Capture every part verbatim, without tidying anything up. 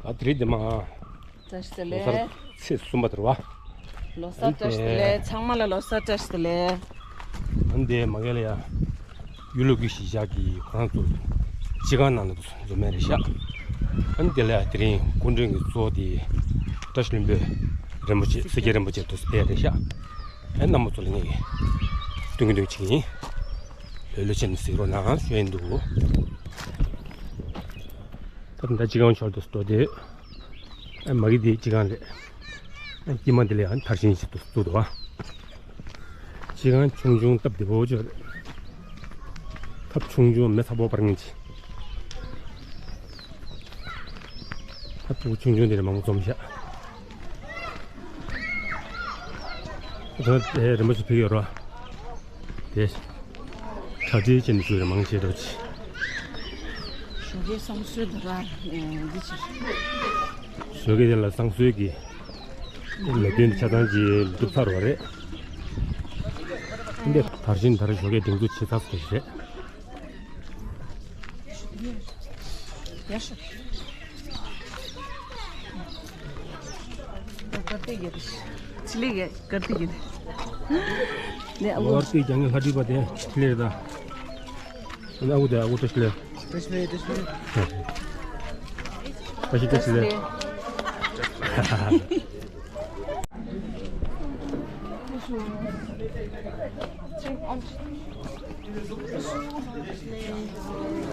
ཨ་དེ་རིང་འདི་མ། བཀྲ་ཤིས་བདེ་ལེགས། ལོ་གསར་ཚེས་གསུམ་པ་དེ་རེད་བ། ལོ་གསར་བཀྲ་ཤིས་བདེ་ལེགས། ཚང་མ་ལ་ལོ་གསར་བཀྲ་ཤིས་བདེ་ལེགས། ཨ་ནི་དེ་མ་གི་ལ་ཡ། ཡུལ་ལུགས་ཀྱི་གཞིས་ཆགས་ཀྱི་ཁོ་རང་ཚོ་སྤྱི་ཁང་ནང་ལ་འཛོམས་མེད་རེད་ཤག་ཨ་ནི་དེ་ལ་ཡ་དེ་རིང་སྐུ་མགྲོན་གྱི་གཙོ་བོ་དེ་བཀྲ་ཤིས་ལྷུན་པོ་རིན་པོ་ཆེ་སེར་སྐྱ་རིན་པོ་ཆེ་དུ་ཕེབས་རེད་ཤག་ཨ་རྣམ་པ་ཚོ་ལ་ངས་སྟོན་གྱི་འདུག་ཅིག་ཡིན། ལོས་ལོས་ཆེན་གཟིགས་རོགས་གནང་ཞུ་ཡིན་འདུག་ད་ལྟ་སྤྱི་ཁང་ཕྱོགས་སུ་འགྲོ་དུས། ཨ་མ་གི་དེ་སྤྱི་ཁང་རེད། ཨ་དཀྱིལ་མ་དེ་ལ་ཡང་དར་ཤིང་ཞིག་ཏུ་བཙུགས་འདུག་བ། སྤྱི་ཁང་ཆུང་ཆུང་སྟབས་བདེ་པོ་ཅིག་རེད། ཐབ་ཆུང་ཆུང་མེ་ཚ་པོ་སྤར་མཁན་ཅིག་ཐབ་ཆུང་ཆུང་དེ་ལ་མང་པོ་འཛོམས་ཤག་ད་ལྟ་རིན་པོ་ཆེ་ཕེབས་ཡོད་རེད་བ། དེ། གྲ་སྒྲིག་བྱས་ནས་བཞུགས་རེད་མང་ཆེ་འགྲོ་ཆེ། ཞོགས་ཀའི་བསང་གསོལ་དང་ར། འདི་ཕྱིར། ཞོགས་ཀའི་དེ་ལ་བསང་གསོལ་གྱི་ལས་དོན་ཆ་ཚང་གྱིས་གྲུབ་ཚར་བ་རེད། འདི་དར་ཤིང་དར་ཞོགས་ཀའི་སྒྲིག་འཛུགས་བྱེད་ཚར་སོང་རེད། ཡ་ཤ། ཀར་ཏི་ཀེ། ཆི་ལི་ཀེ། ཀར་ཏི་ཀེ། ནས་ཨ་ཁུ། ཀར་ཏི་ཀེ་ལྷ་བྲིས་པ་དེ་ཆི་ལི་རེད་ད། ཨ་ཁུ་དེ་ཨ་ཁུ་བཀྲ་ཤིས་བདེ་ལེགས། བཀྲ་ཤིས་བདེ་ལེགས། བཀྲ་ཤིས་བདེ་ལེགས།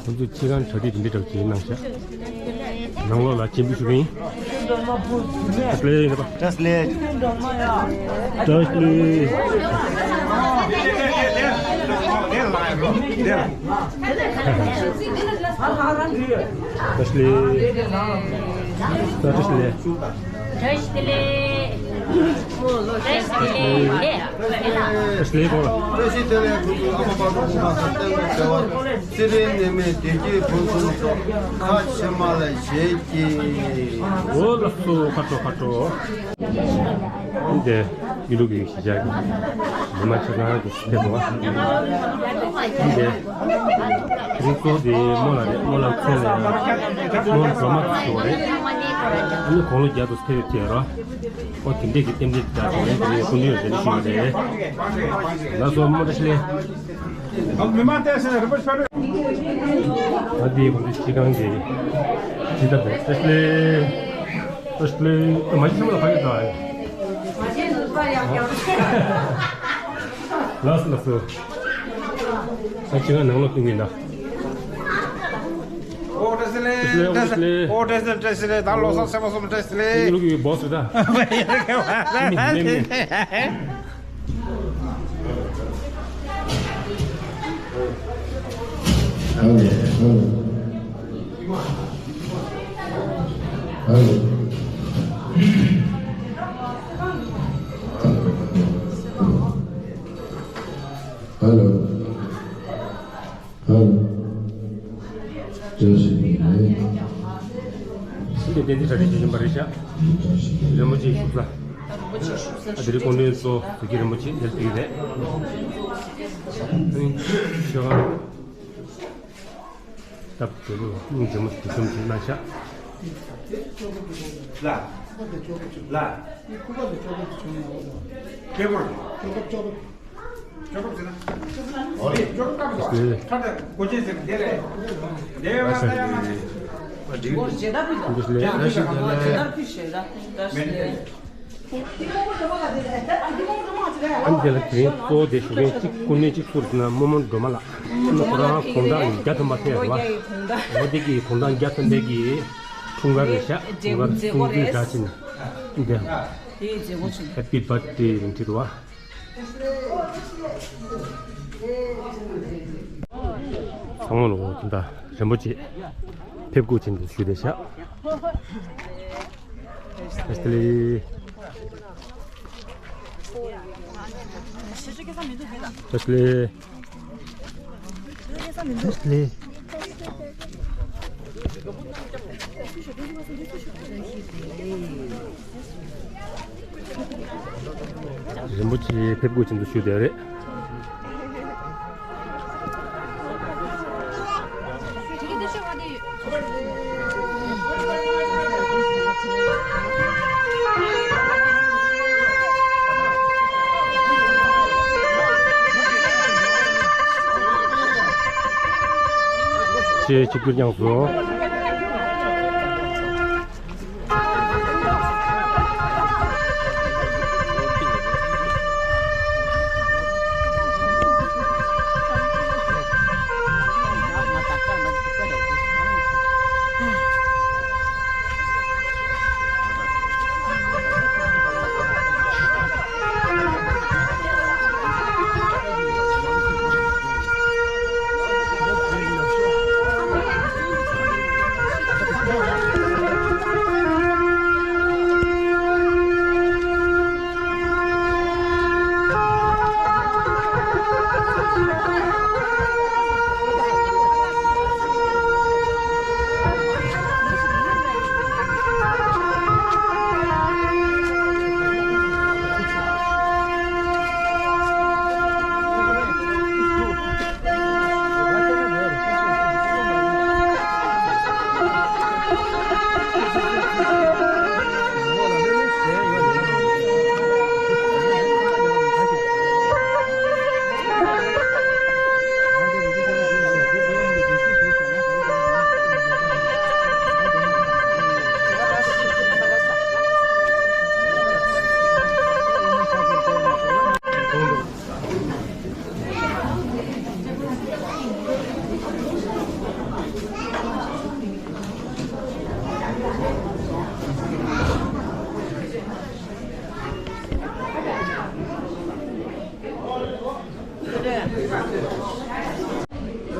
ཁོང་ཚོས་ཁྱེད་རང་གྲ་སྒྲིག་དེ་འདྲ་འདྲ་བྱས་གནང་ཤག་ནང་ལོགས་ལ་སྤྱན་འབུལ་ཞུ་གི་ཡིན། བཀྲ་ཤིས་བདེ་ལེགས། བཀྲ་ཤིས་བདེ་ལེགས། བཀྲ་ཤིས་བདེ་ལེགས། བཀྲ་ཤིས་བདེ་ལེགས། བཀྲ་ཤིས་བདེ་ལེགས། བཀྲ་ཤིས་བདེ་ལེགས། བཀྲ་ཤིས་བདེ་ལེགས། བཀྲ་ཤིས་བདེ་ལེགས། བཀྲ་ཤིས་བདེ་ལེགས། ཁོང་ཚོ་ཨ་མ་པ་ཏྲ་ཨོ་མ་ས་བསྟན་པའི་བྱ་བ། ཚེ་རིང་ནད་མེད་བདེ་སྐྱིད་ཕུན་སུམ་ཚོགས། ཁ་ཕྱི་མ་ལ་བཞད་ཀྱིས། འོ་ལགས་སོ། ཁ་དྲོ་ཁ་དྲོ། འདི་ཡུལ་ལུགས་ཀྱི་གཞིས་ཆགས་ཀྱི་མི་མང་ཆ་ཚང་གི་ཕེབས་པ། འདི་རིགས་གཙོ་བོ་དེ་རྨོ་ལགས་རེད། རྨོ་ལགས་མཚན་ལ་རྨོ་སྒྲོལ་མ་ཟེར་བ་རེད། ཨ་ནི་དགུང་ལོ་བརྒྱད་དུ་ཕེབས་ཡོད་ཀྱི་རོ། ཨོ་དེ་འདྲས་ཀྱི་རྟེན་འབྲེལ་དེ་འདྲ་དེ་འདྲས་སྐུ་མདུན་ཡོད་དེ་འདྲ་ཞུ་ཡོད་རེད། ལགས་སོ། རྨོ་བཀྲ་ཤིས་བདེ་ལེགས། མི་མང་བསྟན་སྲིད་རིན་པོ་ཆེ་ཕེབས། ཨ་དེ་ཁོང་ཚོ་སྤྱི་ཁང་གི་སྤྱི་ཟླ་བའི་བཀྲ་ཤིས་བདེ་ལེགས། བཀྲ་ཤིས་བདེ་ལེགས། ཨ་མ་གཞི་ཚང་མ་ལ་ཕ་གི་དང་། ལགས་སོ་ལགས་སོ། ད་སྤྱི་ཁང་ནང་ལོགས་སྟོན་གྱིན་གདའ། ཨོ་བཀྲ་ཤིས་བདེ་ལེགས། བཀྲ་ཤིས་བདེ་ལེགས། ཨོ་བཀྲ་ཤིས་བདེ་ལེགས། བཀྲ་ཤིས་བདེ་ལེགས། ད་ལོ་གསར་ཚེས་པ་གསུམ་བཀྲ་ཤིས་བདེ་ལེགས། ཡུལ་ལུགས་ཀྱི་བོ་སི་ད། མི་མི་མི། ཧ་ལོ། ཧ་ལོ། ཧ་ལོ། ཧ་ལོ། ཧ་ལོ། བཀྲ་ཤིས་བདེ་ལེགས། སྲིད་པའི་བསྟན་འཛིན་གྲ་སྒྲིག་བྱེད་བཞིན་པ་རེད་ཤག་རིན་པོ་ཆེའི་བཞུགས་ས། ཨ་དེ་རིང་སྐུ་མགྲོན་གཙོ་བོ་ཟུར་བཀའ་རིན་པོ་ཆེ་འདིར་ཕེབས་ཀྱི་རེད། ཨ་ནི་ཤོག་ཨ། སྟབས་བདེ་པོ་སྙིང་རྗེ་མོ་ཞིག་གྲུབ་ཅིག་གནང་ཤག་ལ། ལ། ལ། ཨ་ནི་དེ་ལ་དེ་རིང་གཙོ་བོ་དེ་ཞུ་མཁན་གཅིག་སྐུ་མགྲོན་གཅིག་ཚུར་ཟིན་ན་རྨོ་མོ་སྒྲོལ་མ་ལགས། ཨ་ནི་ཁོ་རང་དགུང་གྲངས་བརྒྱ་ཐམ་པ་ཕེབས་རེད་བ། འོ་དེ་གི་དགུང་གྲངས་བརྒྱ་ཐམ་པའི་གི་འཁྲུངས་སྐར་རེད་ཤག་འཁྲུངས་སྐར་སྲུང་བརྩི་འདྲ་ཅིག་འདི། Happy birthday ལིང་ཁྲིད་བ། ཚང་མ་ལོ་ད་རིན་པོ་ཆེ་ཕེབས་སྒུག་བྱེད་འདུག་ཞུ་བསྡད་ཤག་ཨེ་སི་ལི། ཨེ་སི་ལི། ཨེ་སི་ལི། རིན་པོ་ཆེ་ཕེབས་སྒུག་བྱེད་འདུག་ཞུ་བསྡད་རེད། ཅེས་གཅིག་གྱུར་བསྐྱངས་སོང་།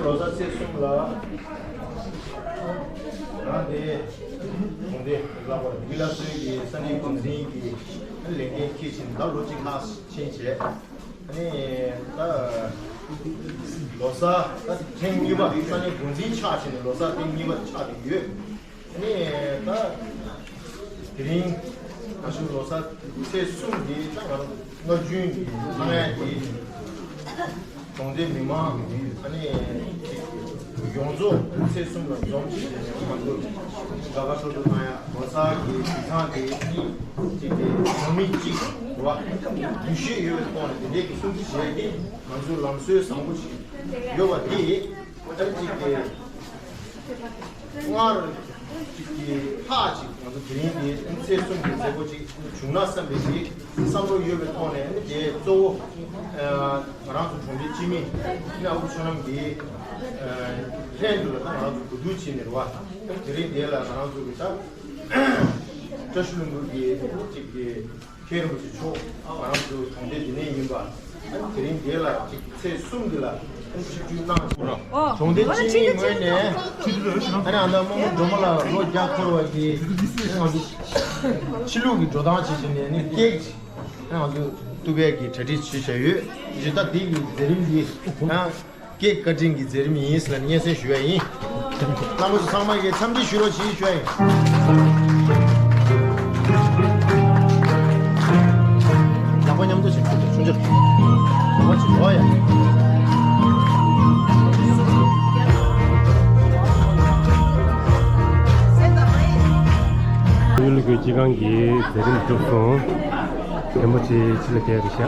ལོ་གསར་ཚེས་གསུམ་ལ་རང་དེ་གྲོང་སྡེ་ལྷག་པར་དགེ་ལགས་ཚོའི་གི་ས་གནས་འགོ་འཛིན་གྱི་ལས་འགན་འཁྱེར་བཞིན་ད་ལོ་གཅིག་ལྷག་ཕྱིན་བྱས། ཨ་ནི་ད་ལོ་གསར་ད་ཐེངས་གཉིས་པ་ས་གནས་འགོ་འཛིན་ཆགས་བྱས་ནས་ལོ་གསར་ཐེངས་གཉིས་པ་ཆགས་བསྡད་ཡོད། ཨ་ནི་ད་དེ་རིང་ང་ཚོ་ལོ་གསར་ཚེས་གསུམ་འདི་ད་ང་རང་སྔ་རྒྱུན་གྱི་གནང་ཡ་འདི་གྲོང་སྡེ་མི་མང་ཨ་ནི་ཡོངས་རྫོགས་ཚེས་གསུམ་ལ་འཛོམས་བྱས་ནས་ང་ཚོ་དགའ་དགའ་སྤྲོ་སྤྲོ་གནང་ཡ། ལོ་གསར་གྱི་དུས་བཟང་དེ་ཨ་ནི་གཅིག་དེ་ནང་མི་གཅིག་རེད་བ། འདུ་ཤེས་ཡོད་པའི་ཐོག་ནས་དེ་འདྲའི་གི་སྲུང་བརྩི་བྱས་ཏེ་ང་ཚོ་ལམ་སྲོལ་བཟང་པོ་ཞིག་ཡོད་པ་དེ་ཨ་ནི་གཅིག་དེ་སྔར་གཅིག་གི་ལྷག་ཅིག་ང་ཚོ་དེ་རིང་འདི་ཚེས་གསུམ་གྱི་མཛད་སྒོ་ཅིག་བྱུང་ན་བསམ་པའི་གི་བསམ་བློ་ཡོད་པའི་ཐོག་ནས་ཨ་ནི་དེ་གཙོ་བོ་ང་རང་ཚོ་གྲོང་སྡེ་སྤྱི་མི་ཨ་ནི་ཨ་ཁུ་ཆོས་རྣམ་གྱི་ལྷན་དུ་ལ་ད་ང་རང་ཚོ་གོ་བསྡུར་བྱས་ནས་རེད་བ། དེ་རིང་འདི་ལ་ང་རང་ཚོ་གི་ད་བཀྲ་ཤིས་ལྷུན་པོ་གི་གཅིག་གི་མཁན་རིན་པོ་ཆེ་མཆོག་ང་རང་ཚོའི་གྲོང་སྡེ་འདི་ནས་ཡིན་པ། ཨ་ནི་དེ་རིང་འདི་ལ་གཅིག་ཚེས་གསུམ་འདི་ལ་ཨ་ནི་ཆིབས་བསྒྱུར་གནང་སོང་། གྲོང་སྡེ་སྤྱི་མིའི་ངོས་ནས་ཨ་ནི་ཨ་མདའ་རྨོ་མོ་སྒྲོལ་མ་ལགས་ལོ་བརྒྱ་འཁོར་བ་གི་ང་ཚོ་ཕྱི་ལུགས་ཀྱི་འགྲོ་སྟངས་བྱེད་བཞིན་ནས་ཨ་ནི་ཀེག་ཅིག་ང་ཚོ་གཏུབ་པའི་གི་གྲ་སྒྲིག་བྱས་བཞག་ཡོད། ཇི་ལྟར་འདི་གི་མཛད་རིམ་འདི་ཡང་། ཀེག་བཀའ་དྲིན་གྱི་མཛད་རིམ་ཡིན་ཟེར་ནས་སྙན་སེང་ཞུ་བ་ཡིན། རྣམ་པ་ཚོ་ཚང་མ་གིས་འཚམས་འདྲི་ཞུ་རོགས་གྱིས་ཞུ་བ་ཡིན། ལག་པ་མཉམ་དུ་བྱེད། ཆུང་ཆུང་ཆུང་ཆུང་། ལག་པ་ཅིག་འགྲོ་ཡ། ཡུལ་གྱི་སྤྱི་ཁང་གི་མཛད་རིམ་གྲུབ་སོང་། རིན་པོ་ཆེ་ཕྱི་ལ་བསྡད་རེད་ཤག་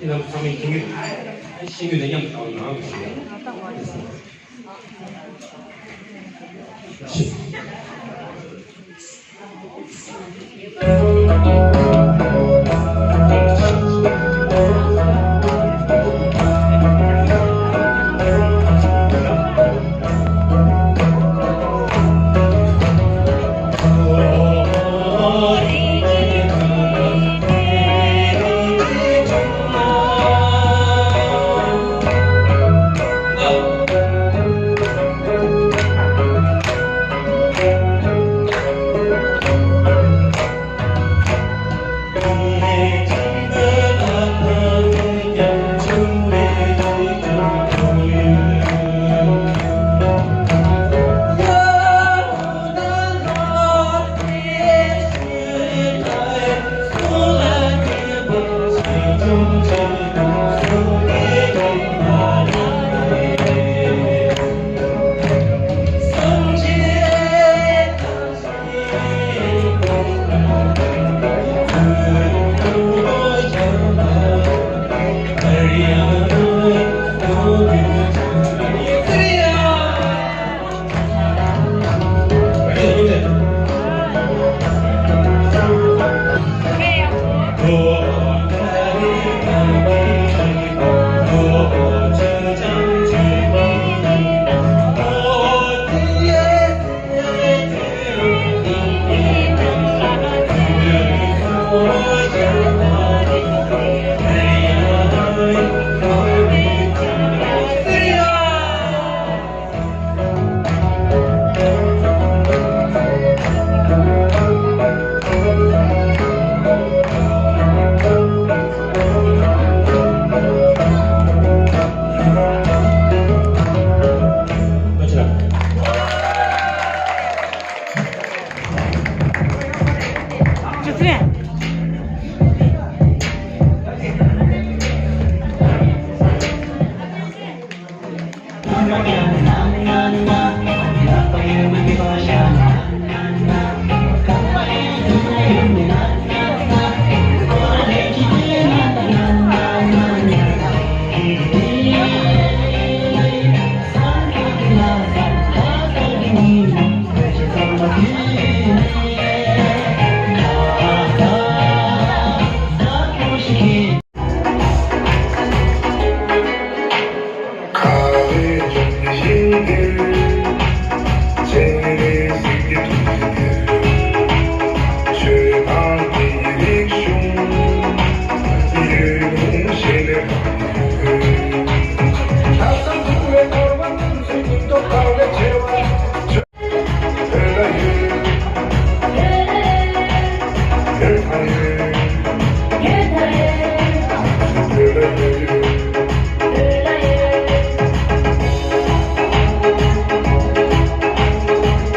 ཁྱེད་རྣམ་པ་ཚང་མས་མཐུན་གྱི་ཤེས་ཡོན་དང་མཉམ་དུ་བཏང་བའི་ངང་དུ་ཞུགས།